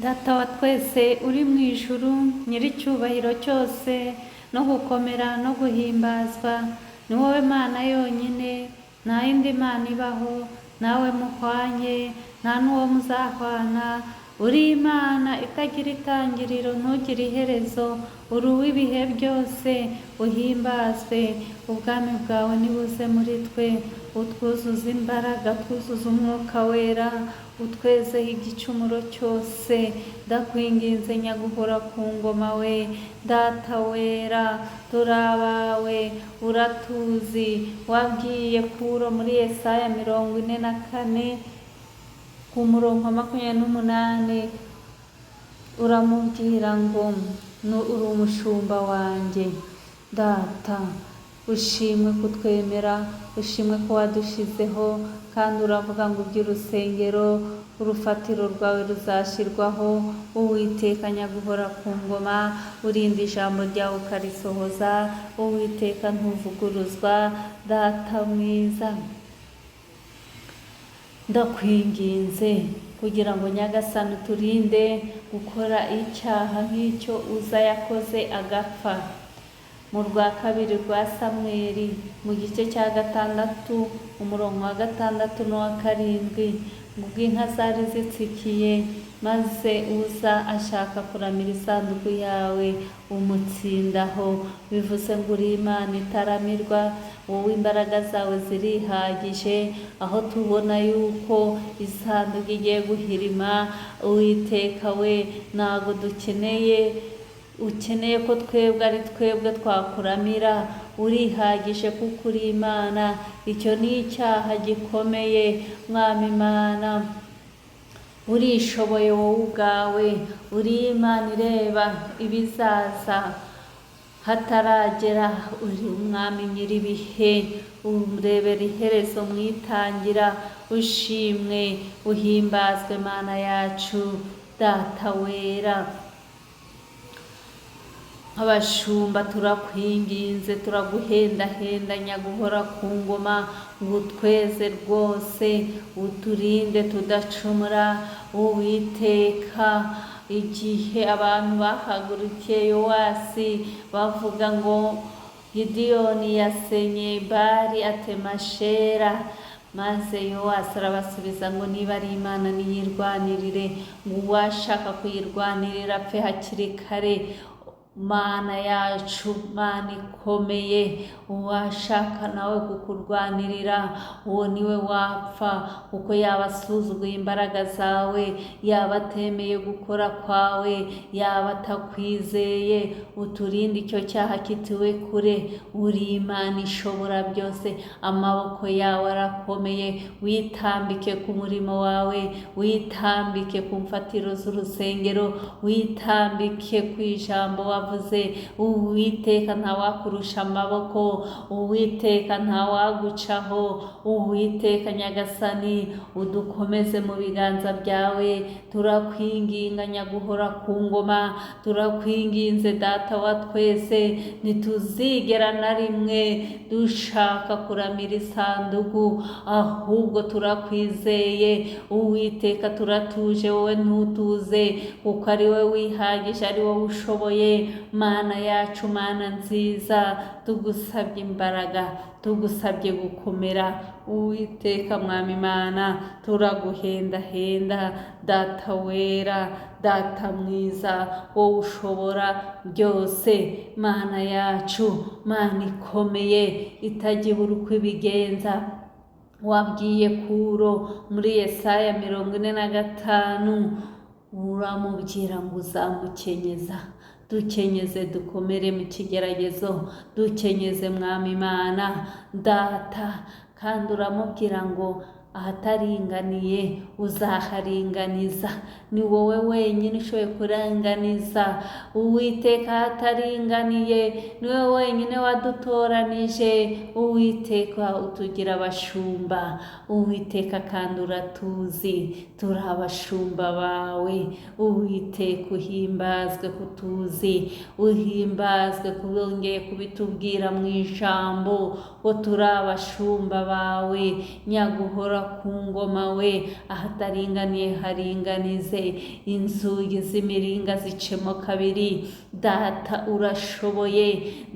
Data wa twese uri mu ijuru, nyir'icyubahiro cyose no gukomera no guhimbazwa, ni wowe Mana yonyine, nta yindi Mana ibaho, nawe muhwanye, nta n'uwo muzahwana. Uri Imana itagira itangiriro, ntugire iherezo, uri uw'ibihe byose, uhimbazwe. Ubwami bwawe nibuze muri twe, utwuzuze imbaraga, twuzuze umwuka wera, utwezeho igicumuro cyose. Ndakwinginze nyaguhora ku ngoma we, Data wera, turi abawe, uratuzi. Wabwiye Kuro muri Yesaya 44 ku murongo wa 28, uramubwira ngo uri umushumba wanjye. Data, ushimwe kutwemera, ushimwe ko wadushyizeho, kandi uravuga ngo iby'urusengero, urufatiro rwawe ruzashyirwaho. Uwiteka nyaguhora ku ngoma, urinda ijambo ryawe ukarisohoza. Uwiteka, ntuvuguruzwa. Data mwiza, ndakwinginze kugira ngo Nyagasani uturinde gukora icyaha nk'icyo Uza yakoze agapfa. Mu rwa kabiri rwa Samweli, mu gice cya 6, umurongo wa 6 n'uwa 7, ngo ubwo inka zari zitsikiye, maze Uza ashaka kuramira isanduku yawe, umutsindaho. Bivuze ngo uri Imana itaramirwa, wowe imbaraga zawe zirihagije. Aho tubona yuko isanduku igiye guhirima, Uwiteka we, ntabwo dukeneye, ukeneye ko twebwe ari twebwe twakuramira. Urihagije kuko uri Imana. Icyo ni icyaha gikomeye. Mwami Imana, urishoboye wowe ubwawe, uri Imana ireba ibizaza hataragera, uri Umwami nyir'ibihe, urebera iherezo mu itangira. Ushimwe, uhimbazwe, Mana yacu, Data wera. Nk'abashumba turakwinginze, turaguhendahenda nyaguhora ku ngoma, ngo utweze rwose, uturinde tudacumura. Uwiteka, igihe abantu bahagurukiye Yowasi bavuga ngo Gidiyoni yasenye Bari, atema Shera, maze Yowasi arabasubiza ngo niba ari Imana niyirwanirire, ngo uwashaka kuyirwanirira apfe hakiri kare. Mana yacu, Mana ikomeye, uwashaka nawe kukurwanirira, uwo niwe wapfa, kuko yaba asuzuguye imbaraga zawe, yaba atemeye gukora kwawe, yaba atakwizeye. Uturinde icyo cyaha kituwe kure. Uri Imana ishobora byose, amaboko yawe arakomeye. Witambike ku murimo wawe, witambike ku mfatiro z'urusengero, witambike ku ijambo wavuze. Uwiteka, ntawakurusha amaboko, Uwiteka, ntawagucaho. Uwiteka Nyagasani, udukomeze mu biganza byawe. Turakwinginga nyaguhora ku ngoma, turakwinginze Data wa twese, ntituzigera na rimwe dushaka kuramira isanduku, ahubwo turakwizeye. Uwiteka, turatuje, wowe ntutuze, kuko ari wowe wihagije, ari wowe ushoboye. Mana yacu, Mana nziza, tugusabye imbaraga, tugusabye gukomera. Uwiteka Mwami Imana, turaguhendahenda, Data wera, Data mwiza, wowe ushobora byose. Mana yacu, Mana ikomeye itajya ibura uko ibigenza, wabwiye Kuro muri Yesaya 45, uramubwira ngo uzamukenyeza. Dukenyeze dukomere mu kigeragezo, dukenyeze Mwami Imana Data. Kandi uramubwira ngo ahataringaniye uzaharinganiza. Ni wowe wenyine ushoboye kuringaniza, Uwiteka, ahataringaniye. Ni wowe wenyine wadutoranije, Uwiteka, utugira abashumba. Uwiteka, kandi uratuzi, turi abashumba bawe. Uwiteka, uhimbazwe kutuzi, uhimbazwe kubongeye kubitubwira mu ijambo ko turi abashumba bawe, nyaguhora ku ngoma we, ahataringaniye haringanize, inzugi z'imiringa zicemo kabiri. Data urashoboye,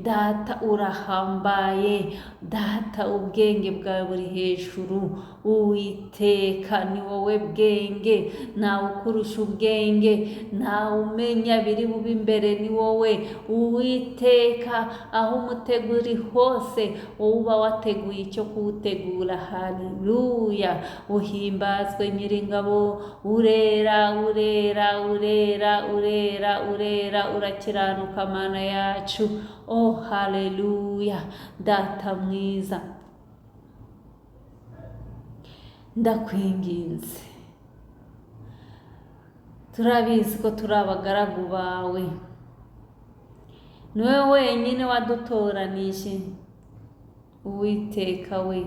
Data urahambaye, Data ubwenge bwawe buri hejuru. Uwiteka ni wowe bwenge, ntawe ukurusha ubwenge, ntawe umenya biri bube imbere, ni wowe. Uwiteka aho umutego uri hose, wowe uba wateguye icyo kuwutegura. Haleluya, uhimbazwe Nyiringabo, urera, urera, urera, urera, urera, urakiranuka Mana yacu. Oh haleluya, Data mwiza, ndakwinginze. Turabizi ko turi abagaragu bawe, niwe wenyine wadutoranije. Uwiteka we,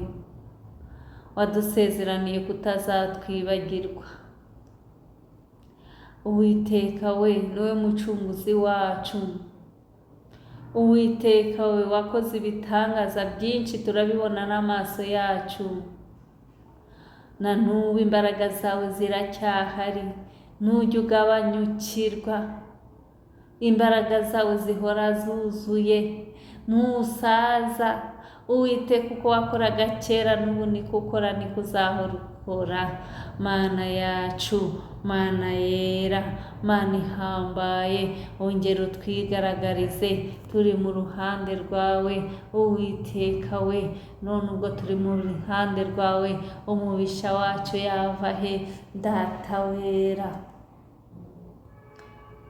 wadusezeraniye kutazatwibagirwa. Uwiteka we, niwe mucunguzi wacu. Uwiteka we, wakoze ibitangaza byinshi, turabibona n'amaso yacu. Na n'ubu imbaraga zawe ziracyahari, ntujya ugabanyukirwa, imbaraga zawe zihora zuzuye, ntusaza. Uwiteka uko wakoraga kera n'ubu niko ukora, niko uzahora ukora. Mana yacu, Mana yera, Mana ihambaye, ongera utwigaragarize, turi mu ruhande rwawe. Uwiteka we, none ubwo turi mu ruhande rwawe, umubisha wacu yava he? Data wera,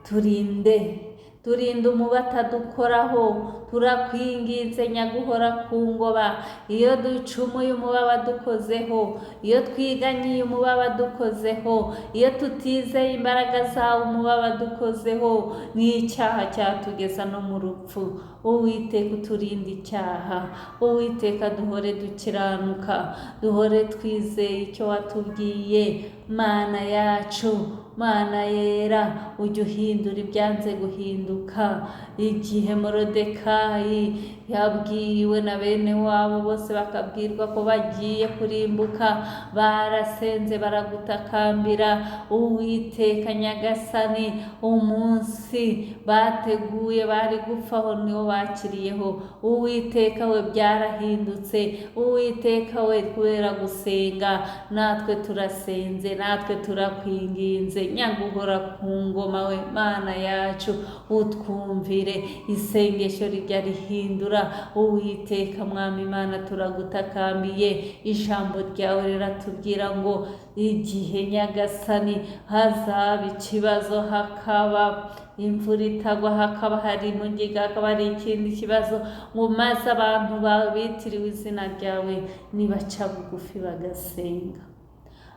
turinde, turinde umubi atadukoraho. Turakwinginze Nyaguhora ku ngoma, iyo ducumuye umubi abadukozeho, iyo twiganyiye umubi abadukozeho, iyo tutizeye imbaraga zawe umubi abadukozeho, n'icyaha cyatugeza no mu rupfu. Uwiteka uturinde icyaha, Uwiteka duhore dukiranuka, duhore twizeye icyo watubwiye. Mana yacu, Mana yera, ujye uhindura ibyanze guhinduka. Igihe Morodekayi yabwiwe na bene wabo bose bakabwirwa ko bagiye kurimbuka, barasenze baragutakambira. Uwiteka Nyagasani, umunsi bateguye bari gupfaho niwo bakiriyeho. Uwiteka we, byarahindutse. Uwiteka we, kubera gusenga natwe turasenze, natwe turakwinginze. Nyaguhora ku ngoma we, Mana yacu, utwumvire isengesho rijya rihindura. Uwiteka Mwami Imana, turagutakambiye. Ijambo ryawe riratubwira ngo igihe Nyagasani hazaba ikibazo, hakaba imvura itagwa, hakaba hari mugiga, hakaba hari ikindi kibazo, ngo maze abantu bawe bitiriwe izina ryawe nibaca bugufi bagasenga,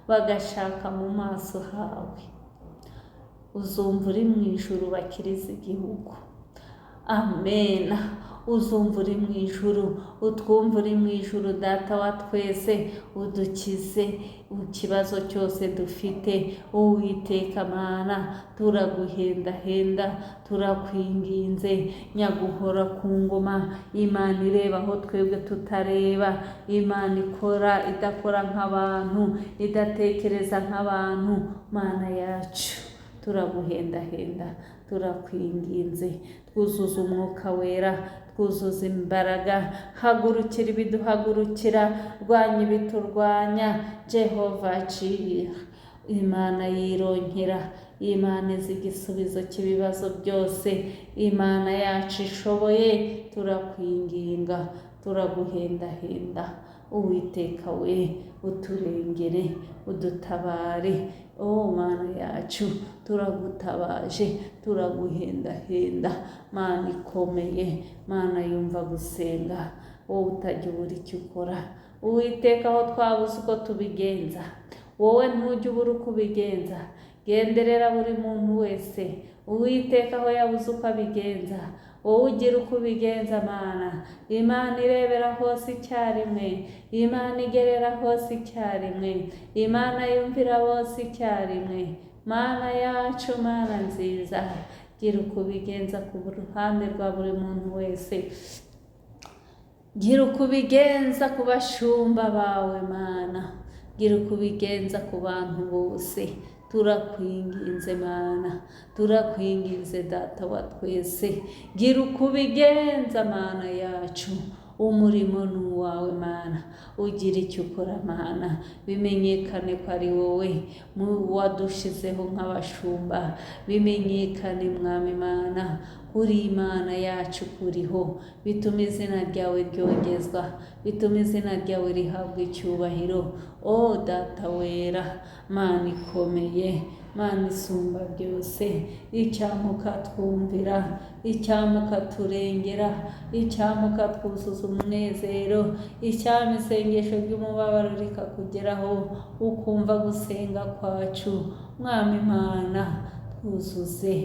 bagashaka mu maso hawe, uzumva uri mu ijuru bakiriza igihugu. Amena. Uzumva uri mu ijuru, utwumva uri mu ijuru. Data wa twese, udukize ikibazo cyose dufite. Uwiteka Mana, turaguhendahenda, turakwinginze. Nyaguhora ku ngoma, Imana ireba aho twebwe tutareba, Imana ikora idakora nk'abantu, idatekereza nk'abantu. Mana yacu, turaguhendahenda, turakwinginze. Twuzuza umwuka wera, twuzuza imbaraga, hagurukira ibiduhagurukira, rwanya ibiturwanya. Jehova Jireh, Imana yironkera, Imana izi igisubizo cy'ibibazo byose, Imana yacu ishoboye. Turakwinginga, turaguhendahenda. Uwiteka we, uturengere, udutabare. Oh Mana yacu, turagutabaje, turaguhendahenda. Mana ikomeye, Mana yumva gusenga, wowe utajya ubura icyo ukora. Uwiteka, aho twabuze uko tubigenza, wowe ntujya ubura uko ubigenza. Genderera buri muntu wese. Uwiteka, aho yabuze uko abigenza, wowe ugira uko ubigenza. Mana, Imana irebera hose icyarimwe, Imana igerera hose icyarimwe, Imana yumvira bose icyarimwe. Mana yacu, Mana nziza, gira uko ubigenza ku ruhande rwa buri muntu wese. Gira uko ubigenza ku bashumba bawe, Mana. Gira uko ubigenza ku bantu bose. Turakwinginze Mana, turakwinginze Data wa twese, gira uko ubigenza Mana yacu. Umurimo ni uwawe Mana, ugira icyo ukora Mana, bimenyekane ko ari wowe wadushizeho nk'abashumba, bimenyekane Mwami Mana, uri Imana yacu kuriho, bituma izina ryawe ryongezwa, bituma izina ryawe rihabwa icyubahiro. O Data wera, Mana ikomeye, Mana isumba byose, icyamuka twumvira, icyamuka turengera, icyamuka twuzuza umunezero, icyama isengesho ry'umubabaro rikakugeraho, ukumva gusenga kwacu. Mwami Mana, twuzuze,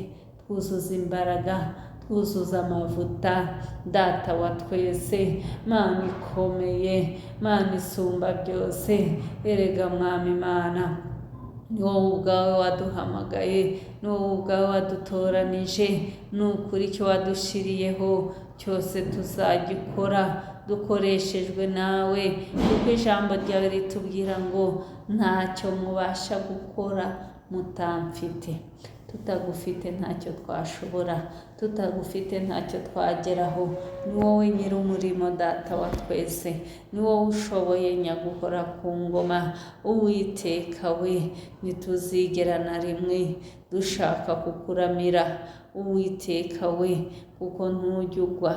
twuzuze imbaraga, twuzuze amavuta, Data wa twese, Mana ikomeye, Mana isumba byose. Erega Mwami Mana, ni wowe ubwawe waduhamagaye, ni wowe ubwawe wadutoranije, ni ukuri icyo wadushiriyeho cyose tuzagikora dukoreshejwe nawe, kuko ijambo ryawe ritubwira ngo ntacyo mubasha gukora mutamfite. Tutagufite ntacyo twashobora, tutagufite ntacyo twageraho. Ni wowe nyir'umurimo Data wa twese, ni wowe ushoboye nyaguhora ku ngoma. Uwiteka we, ntituzigera na rimwe dushaka kukuramira. Uwiteka we, kuko ntujya ugwa,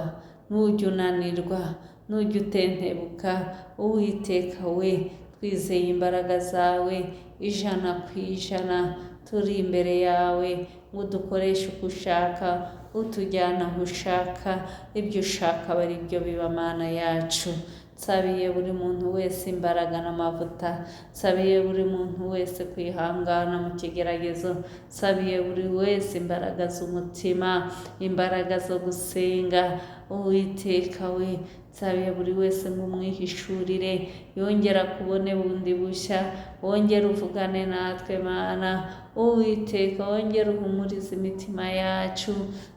ntujya unanirwa, ntujya utentebuka. Uwiteka we, twizeye imbaraga zawe 100%, turi imbere yawe ngo udukoreshe uko ushaka, utujyana aho ushaka, ibyo ushaka aba ari byo biba Mana yacu. Nsabiye buri muntu wese imbaraga n'amavuta, nsabiye buri muntu wese kwihangana mu kigeragezo, nsabiye buri wese imbaraga z'umutima, imbaraga zo gusenga. Uwiteka we, nsabiye buri wese ngo umwihishurire, yongera kubone bundi bushya, wongere uvugane natwe Mana. Uwiteka, wongere uhumurize imitima yacu,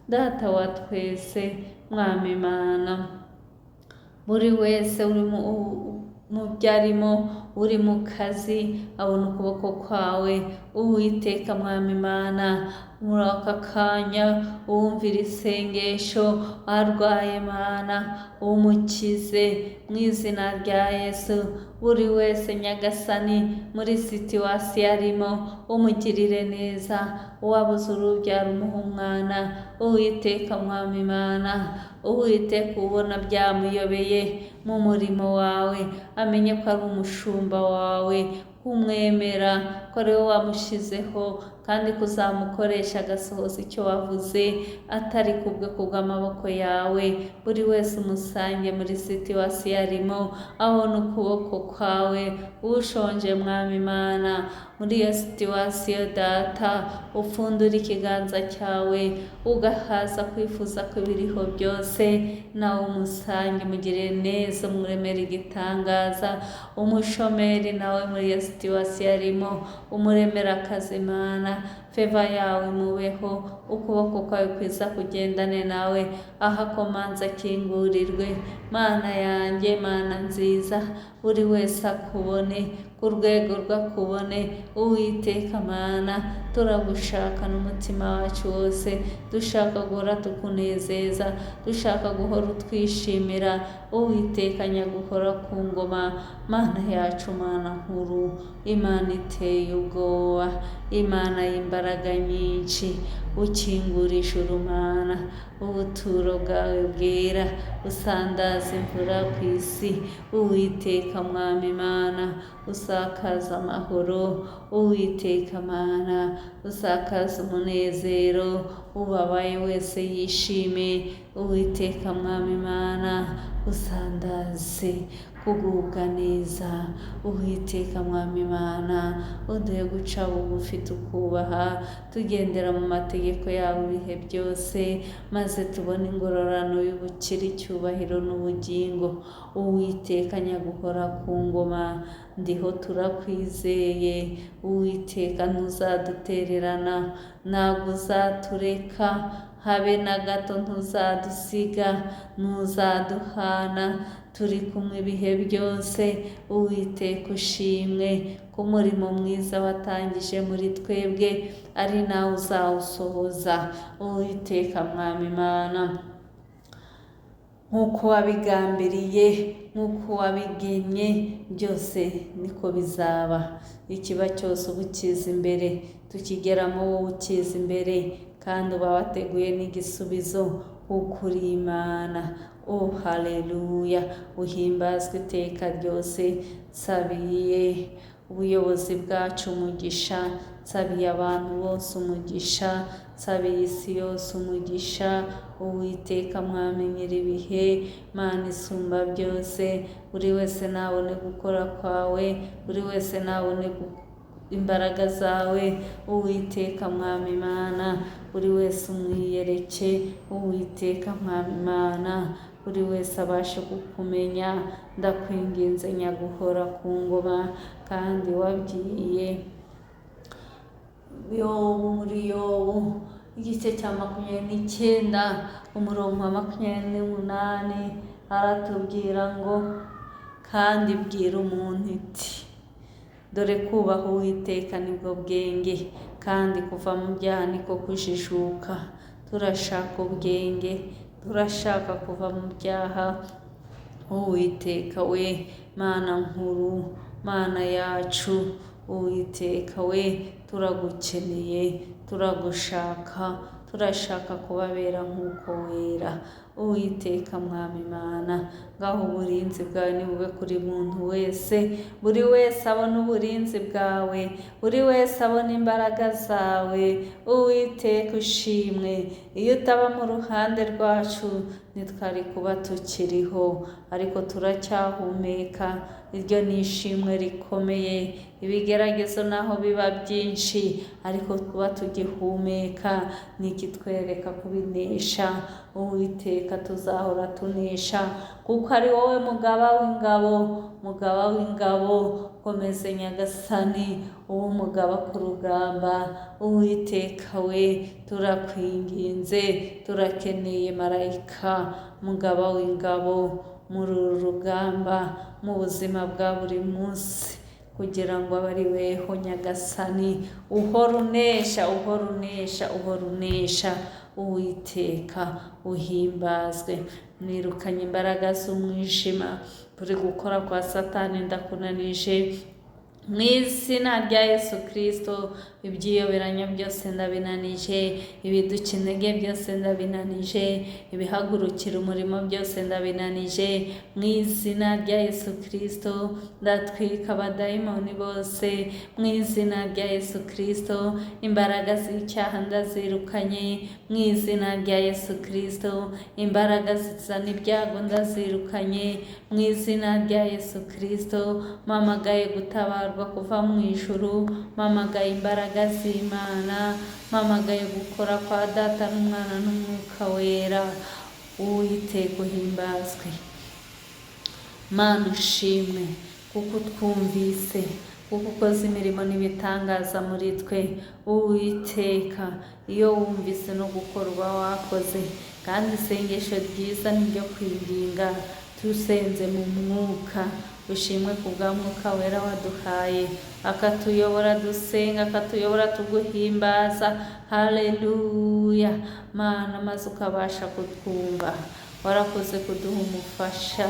Data wa twese, Mwami Mana. Buri wese uri mu byo arimo, uri mu kazi, abona ukuboko kwawe. Uwiteka Mwami Mana, muri aka kanya uwumvira isengesho, arwaye Mana, umukize mu izina rya Yesu. Buri wese Nyagasani muri situwasiyo arimo, umugirire neza. Uwabuze urubyaro umuha umwana. Uwiteka Mwami Mana, Uwiteka ubona byamuyobeye mu murimo wawe, amenye ko ari umushumba wawe, kumwemera ko ari wowe wamushyizeho, kandi kuzamukoresha agasohoza icyo wavuze, atari kubwe kubw'amaboko yawe. Buri wese umusange muri situwasiyo arimo, abona ukuboko kwawe. Ushonje Mwami Mana, muri iyo situwasiyo Data, upfundura ikiganza cyawe, ugahaza kwifuza kw'ibiriho byose, nawe umusange umugirire neza, umuremere igitangaza. Umushomeri nawe muri iyo situwasiyo arimo, umuremere akazi Mana, feva yawe mubeho, ukuboko kwawe kwiza kugendane nawe, aho akomanza akingurirwe. Mana yanjye, Mana nziza, buri wese akubone ku rwego rw'akubone. Uwiteka Mana, turagushaka n'umutima wacu wose, dushaka guhora tukunezeza, dushaka guhora utwishimira. Uwiteka nyaguhora ku ngoma, Mana yacu, Mana nkuru, Imana iteye ubwoba, Imana y'imbaraga nyinshi, ukingura ijuru Mana, ubuturo bwawe bwera, usandaza imvura ku isi. Uwiteka Mwami Mana, usakaza amahoro. Uwiteka Mana, usakaza umunezero, ubabaye wese yishime. Uwiteka Mwami Mana, usandaze kugubwa neza. Uwiteka Mwami Mana, uduhe guca bugufi tukubaha, tugendera mu mategeko yawe ibihe byose, maze tubone ingororano y'ubukire, icyubahiro n'ubugingo. Uwiteka nyaguhora ku ngoma, Ndiho turakwizeye Uwiteka, ntuzadutererana, ntabwo uzatureka habe na gato, ntuzadusiga, ntuzaduhana, turi kumwe ibihe byose. Uwiteka ushimwe ko umurimo mwiza watangije muri twebwe ari nawe uzawusohoza. Uwiteka Mwami Imana, nk'uko wabigambiriye, nk'uko wabigennye, byose niko bizaba. Ikiba cyose uba ukiza imbere, tukigeramo wowe ukiza imbere, kandi uba wateguye n'igisubizo kuko uri Imana. Oh haleluya, uhimbazwe iteka ryose. Nsabiye ubuyobozi bwacu umugisha, nsabiye abantu bose umugisha, nsabiye isi yose umugisha. Uwiteka Mwami nyir'ibihe, Mana isumba byose, buri wese nabone gukora kwawe, buri wese nabone imbaraga zawe. Uwiteka Mwami Imana, buri wese umwiyereke. Uwiteka Mwami Imana, buri wese abashe kukumenya. Ndakwinginze nyaguhora ku ngoma, kandi wabwiye Yobu muri Yobu igice cya 29 umurongo wa 28, aratubwira ngo kandi bwira umuntu iti dore kubaha Uwiteka nibwo bwenge, kandi kuva mu byaha niko kujijuka. Turashaka ubwenge, turashaka kuva mu byaha. Uwiteka we, Mana nkuru, Mana yacu, Uwiteka we, turagukeneye, turagushaka, turashaka kubabera nk'uko wera. Uwiteka Mwami Imana, ngaho uburinzi bwawe nibube kuri muntu wese, buri wese abona uburinzi bwawe, buri wese abona imbaraga zawe. Uwiteka ushimwe, iyo utaba mu ruhande rwacu ntitwari kuba tukiriho, ariko turacyahumeka. Iryo ni ishimwe rikomeye. Ibigeragezo naho biba byinshi, ariko kuba tugihumeka ni ikitwereka kubinesha. Uwiteka tuzahora tunesha, kuko ari wowe mugaba w'ingabo, mugaba w'ingabo. Komeze Nyagasani, uwo mugaba ku rugamba. Uwiteka we, turakwinginze, turakeneye marayika mugaba w'ingabo muri uru rugamba, mu buzima bwa buri munsi, kugira ngo abe ari weho Nyagasani uhora unesha, uhora unesha, uhora unesha. Uwiteka uhimbazwe. Nirukanye imbaraga z'umwijima, buri gukora kwa Satani ndakunanije mu izina rya Yesu Kristo. Ibyiyoberanya byose ndabinanije, ibiduca intege byose ndabinanije, ibihagurukira umurimo byose ndabinanije mu izina rya Yesu Kristo. Ndatwika abadayimoni bose mu izina rya Yesu Kristo. Imbaraga z'icyaha ndazirukanye mu izina rya Yesu Kristo. Imbaraga zizana ibyago ndazirukanye mu izina rya Yesu Kristo. Mpamagaye gutabarwa kuva mu ijuru, mpamagaye imbaraga z'Imana, mpamagaye gukora kwa Data n'Umwana n'Umwuka Wera. Uwiteka uhimbazwe. Mana ushimwe kuko utwumvise, kuko ukoze imirimo n'ibitangaza muri twe. Uwiteka, iyo wumvise no gukorwa wakoze, kandi isengesho ryiza niryo kwinginga, tusenze mu mwuka. Ushimwe ku bwa Mwuka Wera waduhaye, akatuyobora dusenga, akatuyobora tuguhimbaza. Haleluya Mana, maze ukabasha kutwumva. Warakoze kuduha umufasha,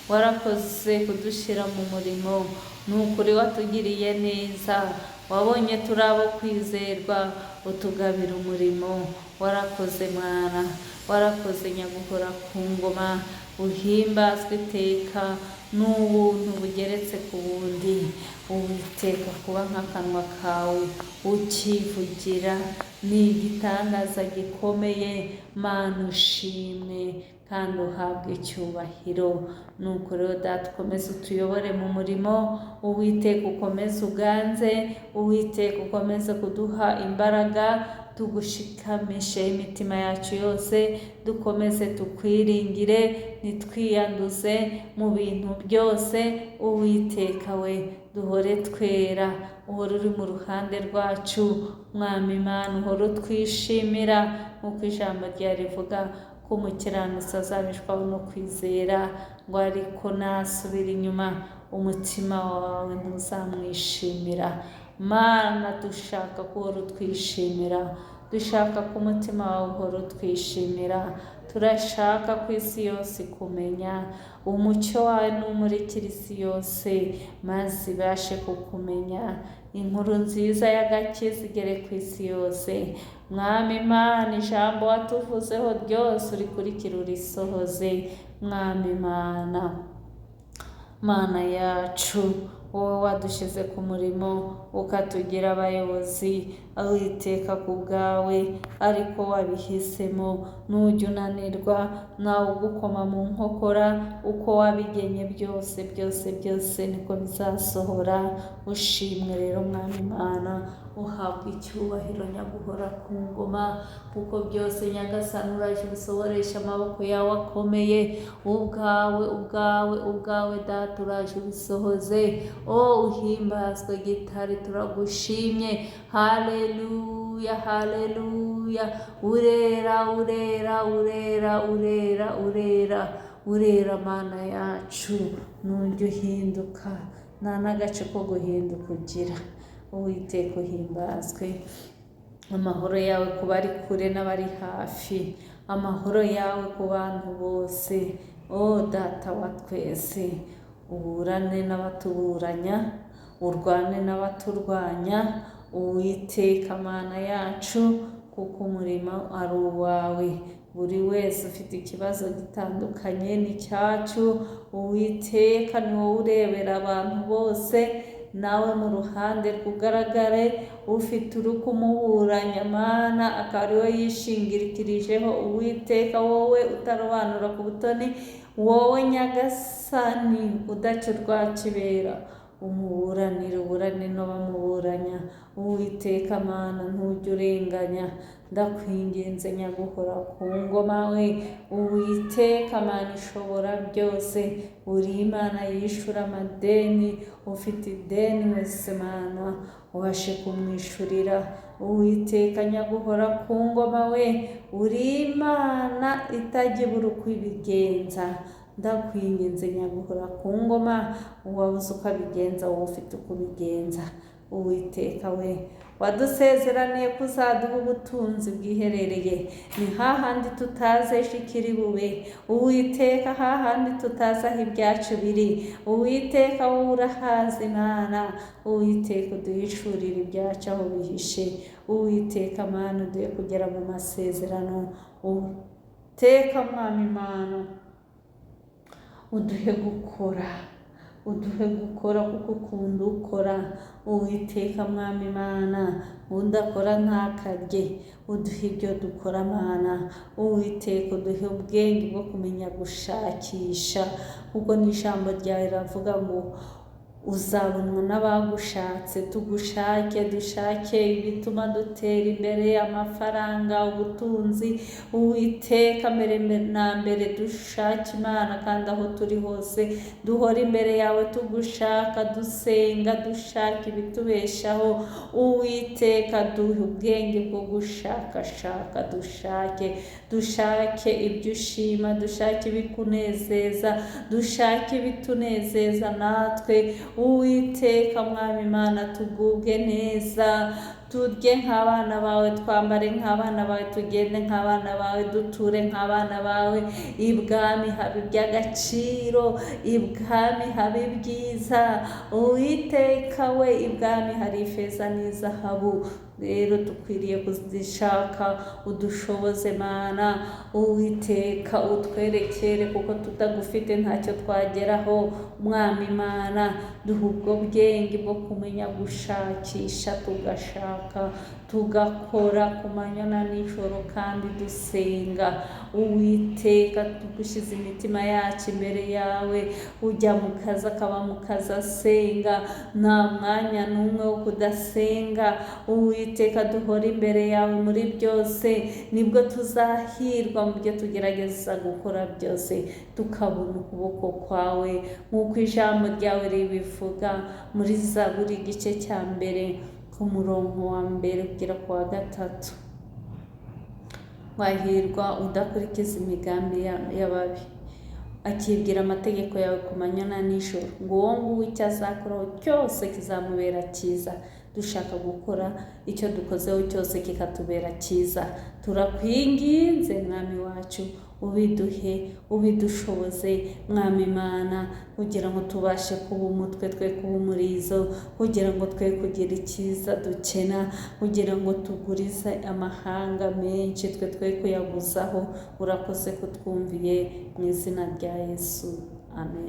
warakoze kudushyira mu murimo. Ni ukuri watugiriye neza, wabonye turi abo kwizerwa, utugabira umurimo. Warakoze Mwana, warakoze nyaguhora ku ngoma. Uhimbazwe iteka n'ubuntu bugeretse ku bundi. Uwiteka, kuba nk'akanwa kawe ukivugira ni igitangaza gikomeye. Mana ushimwe kandi uhabwe icyubahiro. Nuko rero Data, ukomeze utuyobore mu murimo. Uwiteka ukomeze uganze, Uwiteka ukomeze kuduha imbaraga. Tugushikamishe imitima yacu yose, dukomeze tukwiringire, ntitwiyanduze mu bintu byose. Uwiteka we, duhore twera, uhore uri mu ruhande rwacu. Mwami Imana, uhore utwishimira, nk'uko ijambo ryawe rivuga ko umukiranutsi azabeshwaho no kwizera, ngo ariko nasubira inyuma umutima wawe ntuzamwishimira. Mana, dushaka ko uhora utwishimira, dushaka ko umutima wawe uhora utwishimira. Turashaka ko isi yose ikumenya, umucyo wawe n'umurikira isi yose, maze ibashe kukumenya. Inkuru nziza y'agakiza igere ku isi yose. Mwami Imana, ijambo watuvuzeho ryose urikurikire urisohoze. Mwami Imana, Mana yacu, wowe wadushyize ku murimo ukatugira abayobozi, Uwiteka ku bwawe ariko wabihisemo. Nujya unanirwa nawe ugukoma mu nkokora, uko wabigenye byose byose byose niko bizasohora. Ushimwe rero Mwami Imana, uhabwa icyubahiro nyaguhora ku ngoma, kuko byose Nyagasani uraje ubisohoresha amaboko yawe akomeye. Ubwawe ubwawe ubwawe Data uraje ubisohoze. O uhimbazwe gitare, turagushimye. Haleluya, haleluya. Urera, urera, urera, urera, urera, urera Mana yacu. Nujya uhinduka, nta n'agace ko guhinduka ugira. Uwiteka uhimbazwe. Amahoro yawe ku bari kure n'abari hafi, amahoro yawe ku bantu bose. O Data wa twese, uburane n'abatuburanya, urwane n'abaturwanya. Uwiteka Mana yacu, kuko umurimo ari uwawe. Buri wese ufite ikibazo gitandukanye n'icyacu, Uwiteka ni wowe urebera abantu bose, nawe mu ruhande rwugaragare. Ufite uri kumuburanya Mana, akaba ari we yishingikirijeho. Uwiteka, wowe utarobanura ku butoni, wowe Nyagasani udaca urwa kibera, umuburanire, uburane n'abamuburanya. Uwiteka Mana, ntujya urenganya. Ndakwinginze nyaguhora ku ngoma we. Uwiteka Mana ishobora byose, uri Imana yishura amadeni. Ufite ideni wese Mana, ubashe kumwishurira. Uwiteka nyaguhora ku ngoma we, uri Imana itajya ibura uko ibigenza. Ndakwinginze nyaguhora ku ngoma, uwabuze uko abigenza wowe ufite uko ubigenza. Uwiteka we, wadusezeraniye ko uzaduha ubutunzi bwiherereye, ni hahandi tutazi ejo ikiri bube. Uwiteka, hahandi tutazi aho ibyacu biri, Uwiteka wowe urahazi Mana. Uwiteka uduhishurire ibyacu aho bihishe. Uwiteka Mana, uduhe kugera mu masezerano. Uwiteka Mwami Mana, uduhe gukora, uduhe gukora, kuko ukunda ukora. Uwiteka Mwami Imana, udakora ntakarye. Uduhe ibyo dukora Mana. Uwiteka uduhe ubwenge bwo kumenya gushakisha, kuko n'ijambo ryawe riravuga ngo uzabonwa n'abagushatse. Tugushake, dushake ibituma dutera imbere, amafaranga, ubutunzi. Uwiteka, mbere na mbere dushake Imana, kandi aho turi hose duhora imbere yawe tugushaka, dusenga, dushaka ibitubeshaho. Uwiteka duhe ubwenge bwo gushakashaka, dushake, dushake ibyo ushima, dushake ibikunezeza, dushake ibitunezeza natwe. Uwiteka Mwami Imana, tugubwe neza, turye nk'abana bawe, twambare nk'abana bawe, tugende nk'abana bawe, duture nk'abana bawe. Ibwami haba iby'agaciro, ibwami haba ibyiza. Uwiteka we, ibwami hari ifeza n'izahabu. Rero dukwiriye kuzishaka, udushoboze Mana. Uwiteka utwerekere, kuko tutagufite ntacyo twageraho. Mwami Imana, duha ubwo bwenge bwo kumenya gushakisha, tugashaka, tugakora ku manywa na nijoro kandi dusenga. Uwiteka, tugushyize imitima yacu imbere yawe. Ujya mu kazi akaba mu kazi asenga, nta mwanya n'umwe wo kudasenga. Uwiteka, duhora imbere yawe muri byose, nibwo tuzahirwa mu byo tugerageza gukora byose, tukabona ukuboko kwawe nk'uko ijambo ryawe ribivuga muri Zaburi igice cya 1 ku murongo wa 1 kugera ku wa 3. Wahirwa udakurikiza imigambi y'ababi, akibwira amategeko yawe ku manywa na nijoro, ngo uwo nguwo icyo azakoraho cyose kizamubera cyiza. Dushaka gukora icyo dukozeho cyose kikatubera cyiza. Turakwinginze Mwami wacu, ubiduhe, ubidushoboze Mwami Imana, kugira ngo tubashe kuba umutwe twe kuba umurizo, kugira ngo twe kugira icyiza dukena, kugira ngo tugurize amahanga menshi twe twe kuyaguzaho. Urakoze kutwumviye, mu izina rya Yesu, amen.